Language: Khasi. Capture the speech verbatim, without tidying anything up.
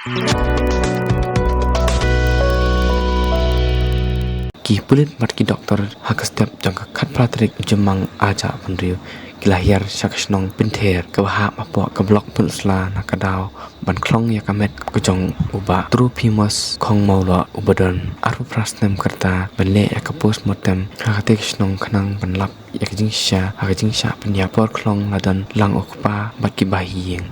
Ki pulit bad ki doktor ha ka step jong ka khatphra tarik u Jymmang ar hajar arphew hynriew ki la hiar sha ka shnong Pynther kaba hap hapoh ka block Pynursla na ka daw ban khlong ïa ka met ka jong u Bah Trophimus Khongmawloh uba don arphew phra snem ka rta ban leh ïa ka postmortem ha katei ka shnong khnang ban lap ïa ka jingshisha ha ka jingshah pynïap. Por khlong la don lang u kpa bad ki bahaïing.